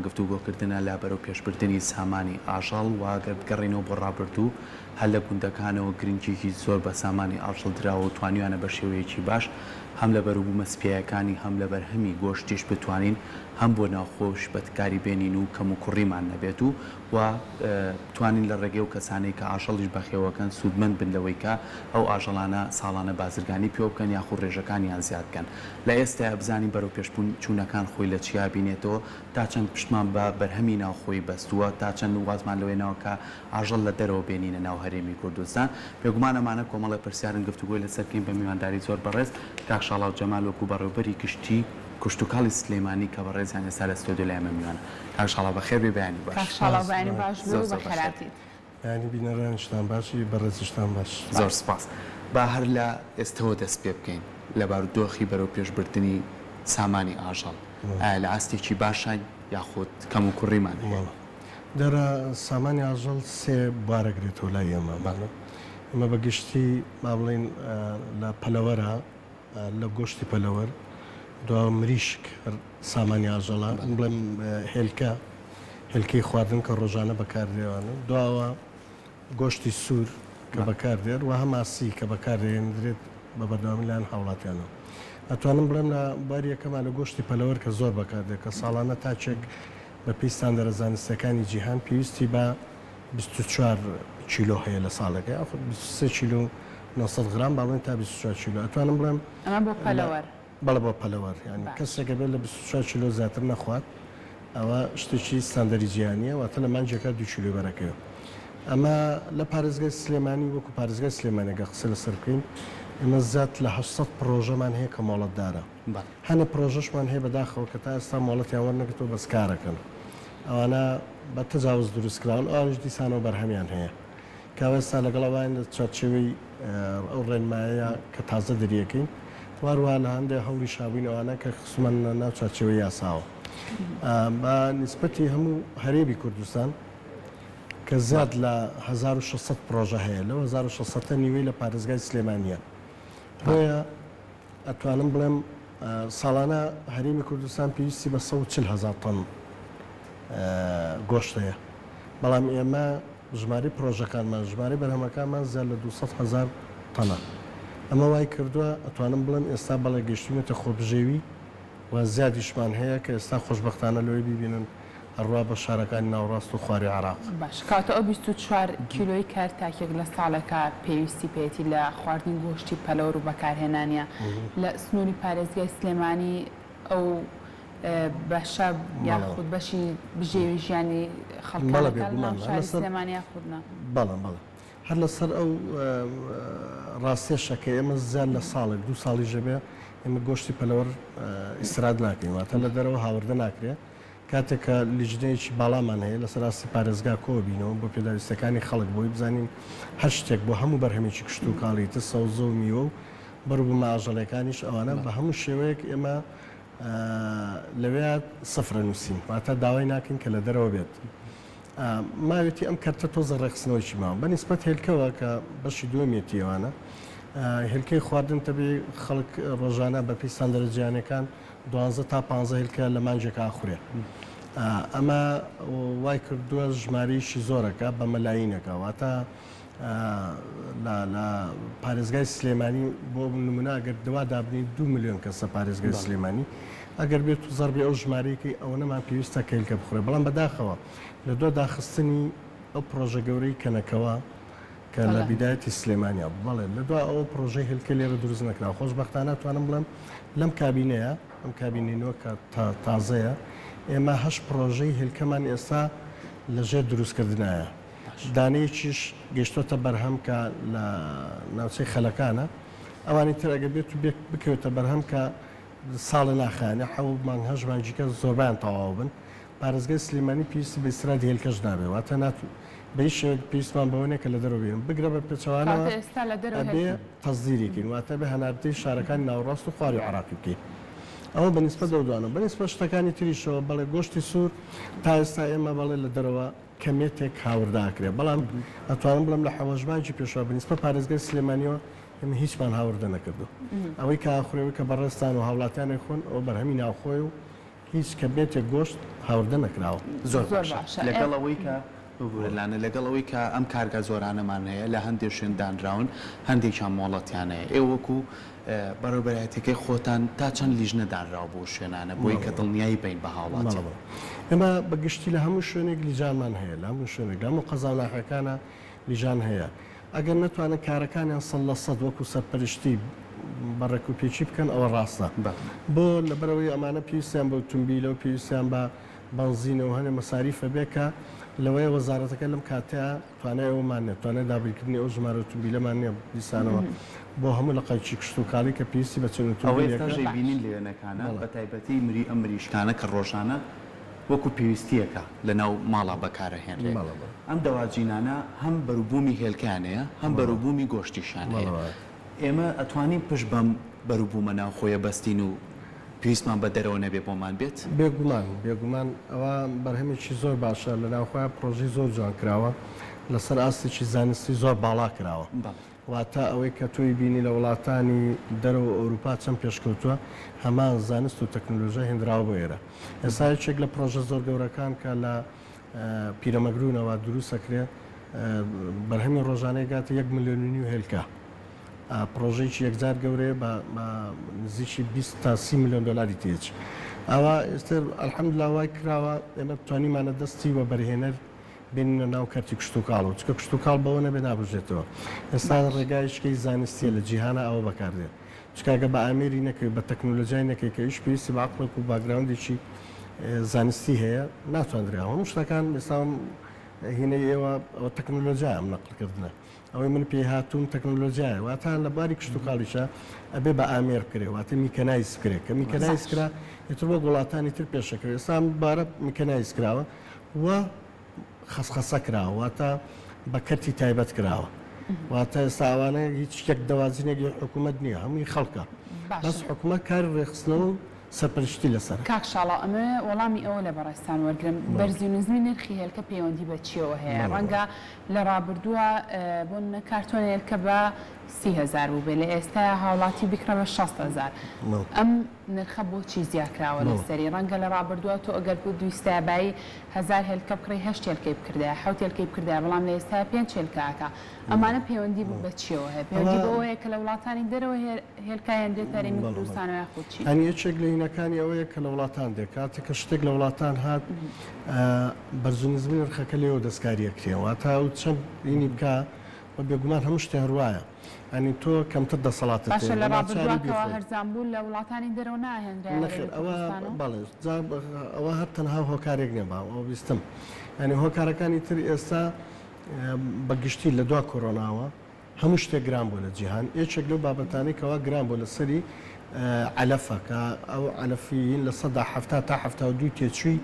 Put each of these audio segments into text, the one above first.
گفتوگۆکردنە لە بەرەوپێشبردنی سامانی ئاژەڵ و گەر بگەڕێینەوە بۆ ڕابردوو هەر لە گوندەکانەوە گرنگیەکی زۆر بە سامانی ئاژەڵ دراوە و توانیویانە بە شێوەیەکی باش هەم لە بەروبوومە سپییەکانی هەم لە بەرهەمی گۆشتیش بتوانین هەم بۆ ناوخۆش بەکاری بێنین و کەموکوڕیمان نەبێت و و بتوانین لە ڕێگەی ئەو کەسانەی کە ئاژەڵیش بەخێوەکەن سوودمەند بن لەوەی کە ئەو ئاژەڵانە ساڵانە بازرگانی پێوە بکەن یاخود ڕێژەکانیان زیاد بکەن. لە ئێستایا بزانین بەرەوپێشبوون چوونەکان خۆی لە چیا بینێتەوە، تا چەند پشتمان بە بەرهەمی ناوخۆیی بەستووە، تا چەند وازمان لەوەی ناوە کە ئاژەڵ لە دەرەوە بێنینە ناو هەرێمی کوردستان. بێگومان ئەمانە کۆمەڵێ پرسیارن گفتوگۆی لەسەر بکەین بە میوانداری زۆر بەڕێز کاک شاڵاو جەمال وەکو بەڕێوبەری گشتی کشتوکاڵی سلێمانی کە بەڕێزیان ئێستا لە ستۆدیۆ لای ئێمە میوانە. کاک شاڵاو بەخێر بێی بەیانی باش. کاک شاڵاو بەیانی باش بێ زۆر و زۆر بەخێر بەخێراتیت. بێی. بەیانی بینەرانیشتان باش بەڕێزیشتان باش. زۆر سپاس. با هەر لە ئێستەوە دەست پێ بکەین لە بارودۆخی بەرەو پێش بردنی سامانی ئاژەڵ ئایا لە ئاستێکی باشاین یاخود کەم و کوڕیمان هەیە؟ بەڵێ دیارە سامانی ئاژەڵ سێ بوار ئەگرێتەوە لای ئێمە بەڵێ ئێمە بە گشتی با بڵێین لە پەلەوەرە لە گۆشتی پەلەوەر دوا مریشک سامانی ئاژەڵە بڵێم هێلکە هێلکەی خواردن کە ڕۆژانە بەکاردێوانە دواوە گۆشتی سوور کە بەکاردێت و هەماسی کە بەکاردێنرێت بە بەردەوامی لایەن هاوڵاتیانەوە. ئەتوانم بڵێم لە بواری یەکەما لە گۆشتی پەلەوەر کە زۆر بەکاردێت کە ساڵانە تاکێک بە پێی ستاندەرە زانستیەکانی جیهان پێویستی بە 24 کیلۆ هەیە لە ساڵێکە یاخود 23 کیلۆ و 900 غرام با بڵێین تا 24 کیلۆ ئەتوانم بڵێم ئەمە بۆ پەلەوەر. بەڵێ بۆ پەلەوەر یانی باش. کەسێک ئەبێت لە 24 کیلۆ زیاتر نەخوات ئەوە شتێکی ستاندەری جیهانیە واتە لە مانگێکا دوو کیلۆی بەرەکەوێ ئەمە لە پارێزگای سلێمانی وەکو پارێزگای سلێمانی گەر قسە لەسەر بکەین ئێمە زیاد لە 800 پڕۆژەمان هەیە کە مۆڵەتدارە بەڵێ. هەنێ پڕۆژەشمان هەیە بەداخەوە کە تا ئێستا مۆڵەتیان وەرنەگرتووە بەس کارەکەن ئەوانە بە تەجاوز دروست کراون ئەوانیش دیسانەوە بەرهەمیان هەیە کە ئێستا لەگەڵ ئەوان لە چوارچێوەی ئەو ڕێنمایەیە کە تازە دەریەکەین و هەروەها لە هەندێ هەوڵیش هەبووین ئەوانە کە خستوماننە ناو چوارچێوەی یاساوە بە نیسبەتی هەموو هەرێمی کوردستان کە زیاد لە 1600 پڕۆژە هەیە لەو 1600 نیوەی لە پارێزگای سلێمانیە بۆیە ئەتوانم بڵێم ساڵانە هەرێمی کوردستان پێویستی بە 140 هەزار تۆن گۆشت هەیە، بەڵام ئێمە ژمارەی پڕۆژەکانمان، ژمارەی بەرهەمەکانمان زیاد لە 200 هەزار تەنە. ئەمە وای کردووە ئەتوانم بڵێم ئێستا بەڵێ گەیشتووینەتە خۆبژێوی و زیادیشمان هەیە کە ئێستا خۆشبەختانە لەوەی بیبینن ئەڕوا بە شارەکانی ناوەڕاست و خواری عێراق. باشە کەواتە ئەو 24 کیلۆی کە هەر تاکێک لە ساڵێکا پێویستی پێیەتی لە خواردنی گۆشتی پەلەوەر و بەکارهێنانیا لە سنووری پارێزگای سلێمانی ئەو بەشە یاخود بەشی بژێوی ژیانی خەڵکانەکە لە ناو شاری سلێمانی یاخود نا؟ بەڵێ بەڵێ هەر لەسەر ئەو ڕاستیەشە کە ئێمە زیاد لە ساڵێک دوو ساڵیش ئەبێ ئێمە گۆشتی پەلەوەر ئیستراد ناکەین واتە لە دەرەوە هاوردە ناکرێ کاتێک کە لیژنەیەکی باڵامان هەیە لەسەر ئاستی پارێزگا کۆبینەوە بۆ پێداویستیەکانی خەڵک بۆی بزانین هەر شتێک بۆ هەموو بەرهەمێکی کشتوکاڵی تر سەوزە و میوە و بەروبوومە ئاژەڵیەکانیش ئەوانە بە هەموو شێوەیەک ئێمە لەوێ سفرە نووسین واتە داوای ناکەین کە لە دەرەوە بێت ماوێتی ئەم کەرتە تۆزە ڕێکخستنەوەیکی ماوە بە نیسبەت هێلکەوە کە بەشی دووەمیەتی ئەوانە هێلکەی خواردن تەبی خەڵک ڕۆژانە بە پێی ستاندەرە جیهانیەکان دوانزە تا پانزە هێلکە لە مانگێکا ئەخورێ ئەمە وای کردووە ژمارەیەکی زۆرەکە بە مەلایینەکە واتە لە لە پارێزگای سلێمانی بۆ نمونە ئەگەر دوا دابنین دو ملیۆن کەسە پارێزگای سلێمانی ئەگەر بێت و زەربی ئەو ژمارەیەکەی ئەوەنەمان پێویستە کەیلکە بخورێ بەڵام بەداخەوە لە دوا داخستنی ئەو پرۆژە گەورەی کەنەکەوە کە لە بیدایەتی سلێمانیا بوو بەڵێ لە دوا ئەوە پرۆژەی هێلکە لێرە دروست نەکرا خۆشبەختانە توانم بڵێم لەم کابینەیە ئەم کابینەی نوێ کە تازەیە ئێمە هەشت پرۆژەی هێلکەمان ئێستا لە ژێر دروستکردنایە دانەیەکیش گەیشتۆتە بەرهەم کە لە ناوچەی خەلەکانە، ئەوانی تر ئەگەر بێت و بکەوێتە بەرهەم کە ساڵێ ناخایەنێ حەوت مانگ هەشت مانگی کە زۆربەیان تەواو بن. پارێزگای سلێمانی پێویستی بە ئیسترادی هێلکەش نابێ واتە نات بە هیچ شێوەیەک پێویستمان بەوە نیە کە لە دەرەوە بێنین بگرە بە پێچەوانەوە کەواتە ئێستا لە دەرەوە ئەبێ هێلکە تەسدیری کەین واتە ئەبێ هەناردەی شارەکانی ناوەڕاست و خواری عێراقی بکەین. ئەوە بە نیسبەت ئەو دوانە. بە نیسبەت شتەکانی تریشەوە بەڵێ گۆشتی سوور تا ئێستا ئێمە بەڵێ لە دەرەوە کەمێتێک هاوردە ئەکرێ بەڵام ئەتوانم بڵێم لە حەوەش مانگی پێشوە بە نیسبەت پارێزگای سلێمانیەوە ئێمە هیچمان هاوردە نەکردوە ئەوەی کە ئاخورێ ئەوەی کە بەڕێزتان و هاوڵاتیان ئەیخۆن ئەوە بەرهەمی ناوخۆیە و. هیچ کەمێتێک گۆشت هاوردە نەکراوە. زۆر باشە لەگەڵ ئەوەی کە ببورە لانە لەگەڵ ئەوەی کە ئەم کارگا زۆرانەمان هەیە لە هەندێ شوێن دانراون هەندێکیان مۆڵەتیان هەیە ئێوە وەکو بەڕێوبەرایەتیەکەی خۆتان تا چەند لیژنە دانراوە بۆ شوێنانە بۆی کە دڵنیایی بەین بە هاوڵاتیان؟ ئێمە بە گشتی لە هەموو شوێنێک لیجانمان هەیە لە هەموو شوێنێک لە هەموو قەزا و ناحیەکانا لیژان هەیە ئەگەر نەتوانن کارەکانیان 100% وەکو سەرپەرشتی بە ڕێکوپێکی بکەن ئەوە ڕاستە بۆ لەبەرئەوەی ئەمانە پێویستیان بە ئوتومبیلە و پێویستیان بە بەنزینە و هەنێ مەساریفە بێ کە لەوەیە وەزارەتەکە لەم کاتەیا توانای ئەوەمان نیە توانای دابینکردنی ئەو ژمارە ئوتومبیلەمان نیە دیسانەوە بۆ هەموو لقێکی کشتوکاڵی کە پێویستی بە چەند ئەوە ئێستاش ئوتومبیلێکە. ئەیبینین لە وێنەکانا بە تایبەتی مری ئەم مریشکانە کە ڕۆژانە وەکو پێویستییەکە لەناو ماڵا بەکارئەهێنرێ. ئەم دەواجینانە هەم بەروبوومی هێلکەیان هەیە، هەم بەروبوومی گۆشتیشیان هەیە. ئێمە ئەتوانین پشت بەم بەروبوومە ناوخۆیە بەستین و پێویستمان بە دەرەوە نەبێ بۆمان بێت؟ بێگومان، بێگومان ئەوە بەرهەمێکی زۆر باشە، لە ناوخۆیا پڕۆژەی زۆر جوان کراوە، لەسەر ئاستێکی زانستی زۆر باڵا کراوە. واتە ئەوەی کە تۆی بینی لە وڵاتانی دەرەوە ئەوروپا چەند پێشکەوتووە، هەمان زانست و تەکنۆلۆژیا هێندراوە بۆ ئێرە. ئێستا یەکێک لە پڕۆژە زۆر گەورەکان کە لە پیرەمەگروونەوە دروست ئەکرێ، بەرهەمی ڕۆژانەی گاتە یەک ملیۆن و نیو هێلکە. پڕۆژەیەکی یەکجار گەورەیە بە نزیکی 20 تا 30 ملیۆن دۆلاری تێچ. ئەوە ئێستا الحمدلله وای کراوە ئێمە توانیمانە دەستی وەبەرهێنەر بێنینە ناو کەرتی کشتوکاڵ و چونکە کشتوکاڵ بەوە نەبێ نابژێتەوە. ئێستا ڕێگایشکەی زانستیە لە جیهانا ئەوە بەکاردێت. چونکە ئەگەر بە ئامێری نەکەی و بە تەکنۆلۆجیای نەکەی کە ئیش پێویستی بە عەقڵێک و background ێکی زانستی هەیە ناتواندرێ. هەموو شتەکان ئێستا هینەی ئێوە ئەوە تەکنۆلۆجیایە ئەم نەقڵکردنە. ئەوەی من پێی هاتووم تەکنۆلۆجیایە. واتە لە بواری کشتوکاڵیشا ئەبێ بە ئامێر بکرێ واتە mechanize بکرێ. کە mechanize کرا ئیتر وەک وڵاتانی تر پێشەکەوێ. ئێستا ئەم بارە mechanize کراوە. و خەسخەسە کراوە واتە بە کەرتی تایبەت کراوە واتە ئێستا ئەوانە هیچ یەک دەواجنێک ی حکوومەت نییە هەمووی خەڵکە بەس حکوومەت کاری ڕێکخستنەوە و سەرپەرشتی لەسەرە. کاک شاڵاو ئەمەوێ وەڵامی ئەوە لە بەڕێزتان وەرگرم بەرزی و نزمی نرخی هێلکە پەیوەندی بە چیەوە هەیە ڕەنگە لە ڕابردووە بۆ نمونە کارتۆنە هێلکە بە 30 هەزار بووبێ لە ئێستایا هاوڵاتی بیکڕێ بە 60 هەزار ئەم نرخە بۆچی زیاکراوە لەسەری؟ ڕەنگە لە ڕابردووا تۆ ئەگەر بویستایە بایی هەزار هێلکە بکڕی هەشت هێلکەی بکردایە حەوت هێلکەی بکردایە بەڵام لە ئێستایا پێنج هێلکە ئەکا ئەمانە پەیوەندی بە چیەوە هەیە؟ پەیوەندی بەوە هەیە کە لە وڵاتانی دەرەوە هێلکە هێنرێتە هەرێمی کوردستانەوە یاخود چی؟ یانی یەکێک لە هینەکانی ئەوەیە کە لە وڵاتان دێ کاتێک کە شتێک لە وڵاتان هات بەرز و نزمی نرخەکە لێوە دەستکاری ئەکرێ واتە ئەو چەند هینی بکا و بێگومان هەموو شتێ هەر وایە یانی تۆ کەمتر دەسەڵاتت باشە هەیە لە بە ڕابردووا ناچاری کەوا بیخۆی. هەرزان بوو لە وڵاتانی دەرەوە ناهێنرایە نەخێر هەرێمی ئەوە کوردستانەوە؟ بەڵێ جا ئەوە هەر تەنها هۆکارێک نیە با ئەوە بیستم یانی هۆکارەکانی تر ئێستا بە گشتی لە دوا کۆرۆناوە هەموو شتێک گران بووە لە جیهان یەکێک لەو بابەتانەی کەوا گران بووە لەسەری عەلەفە کە ئەو عەلەفیین 70% تا 72 تێچووی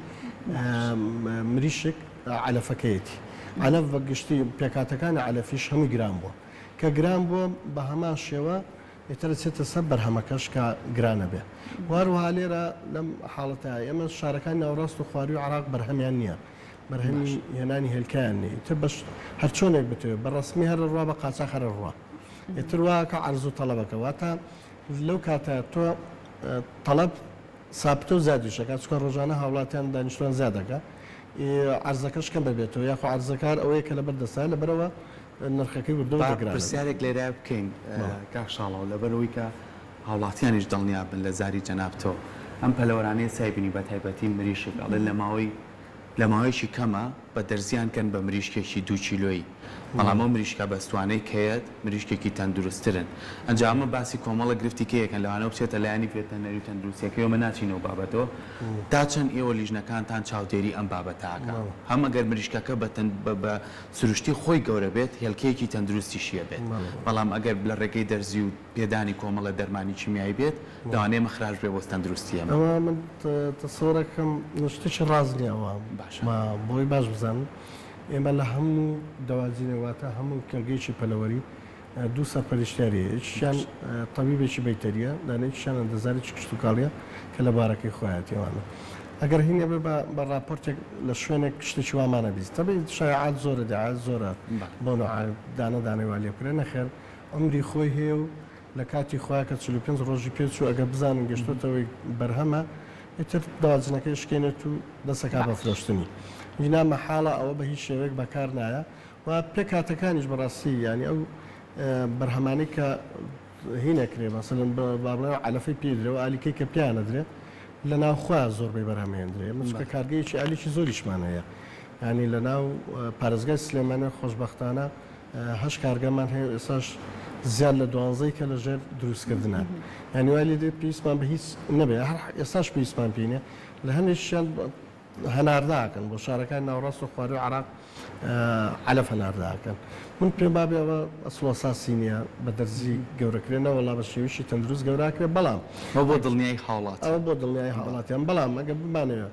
مریشک عەلەفەکەیەتی. عەلەف بە گشتی پێکهاتەکانی عەلەفیش هەمووی گران بووە. کە گران بووە بە هەمان شێوە ئیتر ئەچێتە سەر بەرهەمەکەش کە گران ئەبێ. و هەروەها لێرە لەم حاڵەتە ئێمە شارەکانی ناوەڕاست و خوارووی عێراق بەرهەمیان نییە. بەرهەمی هێنانی هێلکەیان نییە. ئیتر بەش هەر چۆنێک بتەوێ بە ڕەسمی هەر ئەڕوا بە قاچاخ هەر ئەڕوا. ئیتر وا کە عەرز و تەڵەبەکە واتە لەو کاتە تۆ تەڵەب سابتە و زیادیش ئەکات چونکە ڕۆژانە هاوڵاتیان دانیشتوان زیاد ئەکا عەرزەکەش کەم ئەبێتەوە یاخۆ عەرزەکار ئەوەیە کە لەبەر دەستایە لەبەرئەوە نرخەکەی وردە با وردە گران ئەبێت. پرسیارێک لێرە بکەین کاک شاڵاو لەبەرئەوەی کە هاوڵاتیانیش دڵنیا بن لە زاری جەنابتەوە ئەم پەلەوەرانەی ئێستا بینی بەتایبەتی مریشک ئەڵێن لە ماوەی لە ماوەیەکی کەما بە دەرزیان کەن بە مریشکێکی دوو کیلۆیی بەڵام ئەو مریشکە بەستوانەی کەیەت مریشکێکی تەندروستترن ئەنجا ئەمە باسی کۆمەڵە گرفتی کەیەکەن لەوانەوە بچێتە لایەنی ڤێتەرنەری و تەندروستیەکەی ئێمە ناچینەوە بابەتەوە تا چەند ئێوە لیژنەکانتان چاودێری ئەم بابەتە ئەکا هەم ئەگەر مریشکەکە بە بە سروشتی خۆی گەورە بێت هێلکەیەکی تەندروستیشی ئەبێت بەڵام ئەگەر لە ڕێگەی دەرزی و پێدانی کۆمەڵە دەرمانی کیمیایی بێت لەوانەیە ئەمە خراپ بێت بۆ تەندروستی ئێمە. ئەوە من تەسەورەکەم شتێکی ڕاست نییە ئەوە باشە. بۆی باش بزانن ئێمە لە هەموو دەواجینێک واتە هەموو کێڵگەیەکی پەلەوەری دوو سەرپەرشتیاری هەیە یەکیان تەبیبێکی بەیتەریە دانە یەکیان ئەندەزارێکی کشتوکاڵیە کە لە بارەکەی خۆیەتی ئەوانە ئەگەر هینێ بێ بە ڕاپۆرتێک لە شوێنێک شتێکی وامانە بیست تەبی شایعات زۆرە دعایات زۆرە بۆ نوعە دانە دانەی وا لێ بکرێ نەخێر عومری خۆی هەیە و لە کاتی خۆیا کە 45 ڕۆژی پێ چوو ئەگەر بزانن گەشتۆتەوەی بەرهەمە. ئیتر دەواجنەکەی شکێنێت و دەسەکا بە باش. فرۆشتنی. گینا مەحاڵە ئەوە بە هیچ شێوەیەک بەکار نایە و پێکهاتەکانیش بەڕاستی یانی ئەو بەرهەمانەی کە هین ئەکرێ مەسەلەن با بڵێم عەلەفەی پێ درێ و ئالیکەی کە پێیان ئەدرێ لە ناوخۆیان زۆربەی بەرهەم هێندرێ ئێمە چونکە کارگەیەکی ئالیکی زۆریشمان هەیە یانی لە ناو پارێزگای سلێمانی خۆشبەختانە هەشت کارگەمان هەیە و ئێستاش زیاد لە دوانزەی کە لە ژێر دروستکردنان یانی وای لێ دێت پێویستمان بە هیچ نەبێ هەر ئێستاش پێویستمان پێی نیە لە هەندێکیان هەناردە ئەکەن بۆ شارەکانی ناوەڕاست و خوارووی عێراق عەلەف هەناردە ئەکەن. من پێم وابێ ئەوە ئەسڵ و ئەساسی نییە بە دەرزی گەورە کرێ نەوەڵا بە شێوەیەکی تەندروست گەورە ئەکرێ بەڵام ئەوە بۆ دڵنیایی هاوڵاتیان. ئەوە بۆ دڵنیایی هاوڵاتیان بەڵام ئەگەر بمانەوێ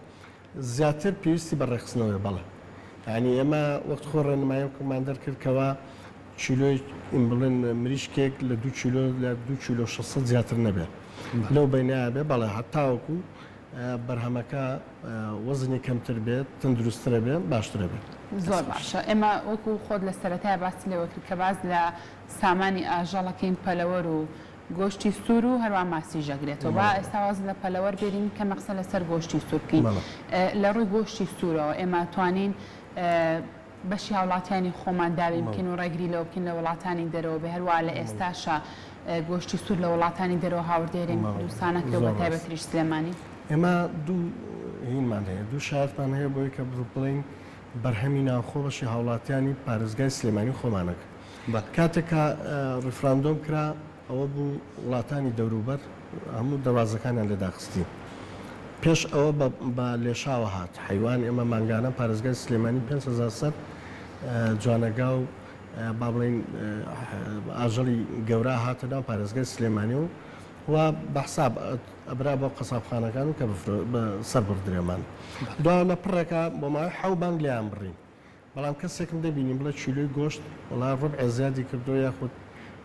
زیاتر پێویستی بە ڕێکخستنەوەیە بەڵێ یانی ئێمە وەخت خۆ ڕێنماییەکمان دەرکرد کەوا کیلۆی بڵێن مریشکێک لە دوو کیلۆ لە دوو کیلۆ 600 زیاتر نەبێ لەو بەینایە بێ بەڵێ هەتاوەکو بەرهەمەکە وەزنی کەمتر بێت تەندروستترە بێت باشترە بێت. زۆر باشە ئێمە وەکو خۆت لە سەرەتای باست لێوە کرد کە باس لە سامانی ئاژەڵەکەین پەلەوەر و گۆشتی سوور و هەروا ماسیش دەگرێتەوە با ئێستا واز لە پەلەوەر بێنین کەمە قسە لەسەر گۆشتی سوور بکەین لە ڕووی گۆشتی سوورەوە ئێمە توانین بەشی هاوڵاتیانی خۆمان دابین بکەین و ڕێگری لەوە بکەین لە وڵاتانی دەرەوە بێ هەروەها لە ئێستاشا گۆشتی سوور لە وڵاتانی دەرەوە هاوردەی هەرێمی کوردستان ئەکرێ و بە تایبەتریش سلێمانی. ئێمە دوو هینمان هەیە، دوو شایەتمان هەیە بۆی کە بڵێین بەرهەمی ناوخۆ بەشی هاوڵاتیانی پارێزگای سلێمانی خۆمانە. کاتێک کە ڕیفراندۆم کرا ئەوە بوو وڵاتانی دەوروبەر هەموو دەروازەکانیان لێ داخستین. پێش ئەوە بە لێشاوە هات حەیوان ئێمە مانگانە پارێزگای سلێمانی 5000 سەر جوانەگا و با بڵێین ئاژەڵی گەورە هاتە ناو پارێزگای سلێمانی و و بە حساب ئەبرا بۆ قەسابخانەکان و کە سەر بڕدرێمان دوا لە پڕێکا بۆ ماوەی حەو مانگ لێیان بڕین. بەڵام کەسێکم دەبینی بڵێ کیلۆی گۆشت وەڵا ڕوبعێ زیادی کردووە یاخود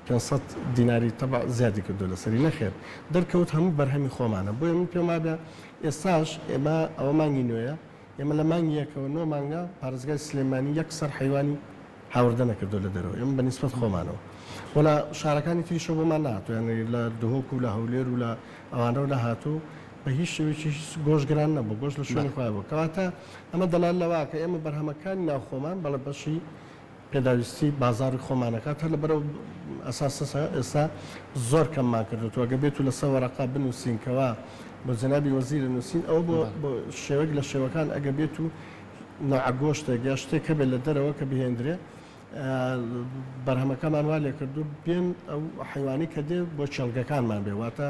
500 دیناری تەبع زیادی کردووە لەسەری نەخێر دەرکەوت هەموو بەرهەمی خۆمانە بۆیە من پێم وابێ ئێستاش ئێمە ئەوە مانگی نۆیە ئێمە لە مانگی یەکەوە نۆ مانگە پارێزگای سلێمانی یەک سەر حەیوانی هاوردە نەکردووە لە دەرەوە ئێمە بە نیسبەت خۆمانەوە و لە شارەکانی تریشەوە بۆمان نەهاتوو یانی لە دهۆک و لە هەولێر و لە ئەوانەوە نەهاتوو بە هیچ شێوەیەکی هیچ گۆشت گران نەبوو گۆشت لە شوێنی خۆیان بوو کەواتە ئەمە دەلال لەوە کە ئێمە بەرهەمەکانی ناوخۆمان بەڵێ بەشی پێداویستی بازاڕی خۆمان ئەکات هەر لەبەر ئەو ئەساسەسە ئێستا زۆر کەممان کردووە گەر بێت و لەسەر وەرەقە بنووسین کەوا بۆ جەنابی وەزیر نووسین ئەوە بۆ بۆ شێوەیەک لە شێوەکان ئەگەر بێت و نەوعە گۆشتێک یا شتێک هەبێت لە دەرەوە کە بهێندرێ بەرهەمەکەمان وا لێکردوو بێن ئەو حەیوانی کە دێ بۆ کێڵگەکانمان بێ واتە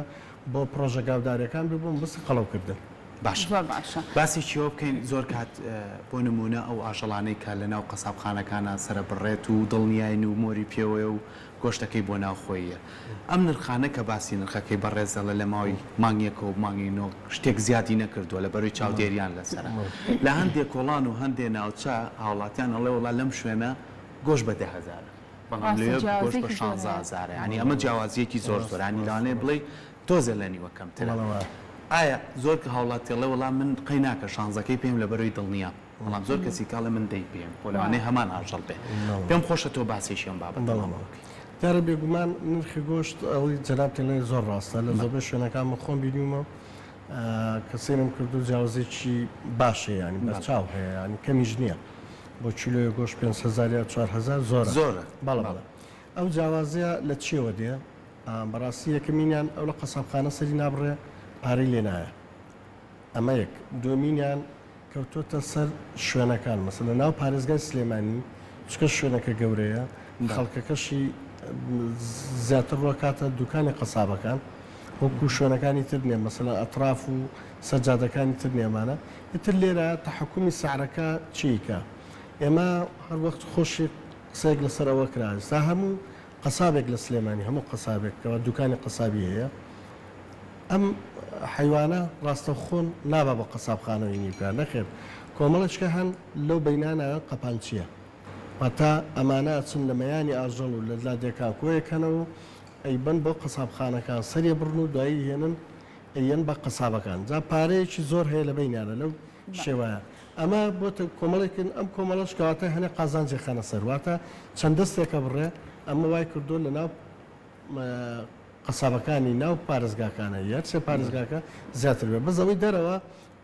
بۆ پڕۆژە گاوداریەکان بێ بۆ مەبەستی قەڵەوکردن. باشە زۆر باشە. باسێکی ئەوە بکەین زۆر کات بۆ نموونە ئەو ئاژەڵانەی کە لە ناو قەسابخانەکانا سەرەبڕێت و دڵنیاین و مۆری پێوەیە و گۆشتەکەی بۆ ناوخۆییە ئەم نرخانە کە باسی نرخەکەی بەڕێز دەڵێ لە ماوەی مانگێکەوە مانگی نۆ شتێک زیادی نەکردووە لە بەرەی چاودێریان لەسەرە لە هەندێ کۆڵان و هەندێ ناوچە هاوڵاتیان ئەڵێ وەڵا لەم شوێنە گۆشت بە دە هەزارە بەڵام ڕاستە لەوێ گۆشت بە جیاوازیەکی زۆر شانزە هەیە. هەزارە یانی ئەمە جیاوازیەکی زۆر زۆرە یانی لەوانەیە بڵێی تۆزێ لە نیوە کەمترە ئایا زۆر کە هاوڵاتی ئەڵێ وەڵا من قەی ناکە شانزەکەی پێم لەبەرەی دڵنیام بەڵام زۆر کەسی کە ئەڵێ من دەی پێم خۆ لەوانەیە هەمان ئاژەڵ بێ پێم خۆشە تۆ باسێکی ئەم بابەتەمان بۆ بکەی. دیارە بێگومان نرخی گۆشت ئەوەی جەنابت ئەڵێ زۆر ڕاستە لە زۆربەی شوێنەکان من خۆم بینیومە کە سەیرم کردو جیاوازێکی باش هەیە یانی بەرچاو هەیە یانی کەمیش نییە بۆ کیلۆیە گۆشت 5000 یا 4000 زۆرە زۆرە بەڵێ بەڵێ ئەو جیاوازیە لە چیەوە دێ بەڕاستی یەکەمینیان ئەو لە قەسابخانە سەری نابڕێ پارەی لێ نایە ئەمە یەک دووەمینیان کەوتۆتە سەر شوێنەکان مەسەلەن لە ناو پارێزگای سلێمانی چونکە شوێنەکە گەورەیە خەڵکەکەشی زیاتر ڕۆکاتە دوکانی قەسابەکان وەکو شوێنەکانی تر نیە مەسەلەن ئەتراف و سەر جادەکانی تر نیەمانە ئیتر لێرە تەحەکومی سعرەکە چیکە ئێمە هەر وەخت خۆشی قسەیەک لەسەر ئەوە کرا ئێستا هەموو قەسابێک لە سلێمانی هەموو قەسابێک کەوا دوکانی قەسابی هەیە ئەم حەیوانە ڕاستەوخۆ نابا بۆ قەسابخانە و هینی بکا نەخێر کۆمەڵێچکە هەن لەو بەینا ناوێن قەپانچیە واتا ئەمانە ئەچن لە مەیانی ئاژەڵ و لە لادێکان کۆیەکەنەوە و ئەیبەن بۆ قەسابخانەکان سەری بڕن و دوایی هێنن ئەیەن بە قەسابەکان جا پارەیەکی زۆر هەیە لە بەینیانە لەو شێوەیە ئەمە بۆتە کۆمەڵێکن ئەم کۆمەڵەش کەواتە هەنێ قازانجێ خەنە سەر واتە چەند دەستێکە بڕێ ئەمە وای کردووە لە ناو. قەسابەکانی ناو پارێزگاکانە یەک سێ پارێزگاکە زیاتر بێ بەس ئەوەی دەرەوە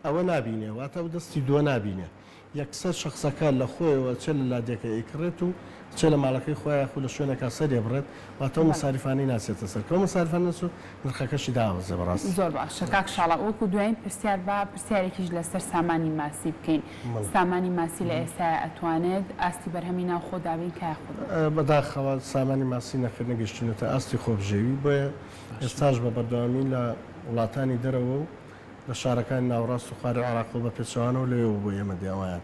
ئەوە نابینێ واتە ئەو دەستی دووە نابینێ یەکسەر شەخسەکە لە خۆیەوە چێ لە لادێکە ئەیکڕێت و چێ لە ماڵەکەی خۆیا یاخود لە شوێنێکا سەری ئەبڕێت واتە ئەو مەساریفانەی ناچێتە سەر کە ئەو مەساریفانە نەچوو نرخەکەشی دابەزێ بەڕاستی. زۆر باشە کاک شاڵاو وەکو دوایین پرسیار با پرسیارێکیش لەسەر سامانی ماسی بکەین سامانی ماسی لە ئێستایا ئەتوانێت ئاستی بەرهەمی ناوخۆ دابین کا یاخود نا؟ بەداخەوە سامانی ماسی نەخێر نەگەیشتوینەتە ئاستی خۆبژێوی بۆیە ئێستاش بە بەردەوامی لە وڵاتانی دەرەوە و لە شارەکانی ناوەڕاست و خواری عێراقەوە بە پێچەوانەوە لەوێوە بۆ ئێمە دێ ئەویان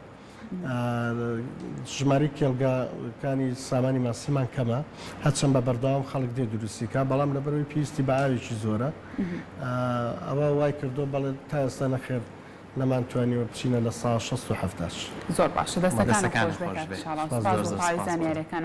ژمارەی کێڵگەکانی سامانی ماسیمان کەمە هەرچەند بە بەردەوام خەڵک دێ دروستی کا بەڵام لەبەرەوەی پێویستی بە ئاوێکی زۆرە ئەوە وای کردو بەڵێ تا ئێستا نەخێر نەمانتوانیوە بچینە لە سا 67 زۆر باشە دەستەکانت خۆش بێ کاک شاڵاو سوپاس بۆ تەواوی زانیاریەکانم.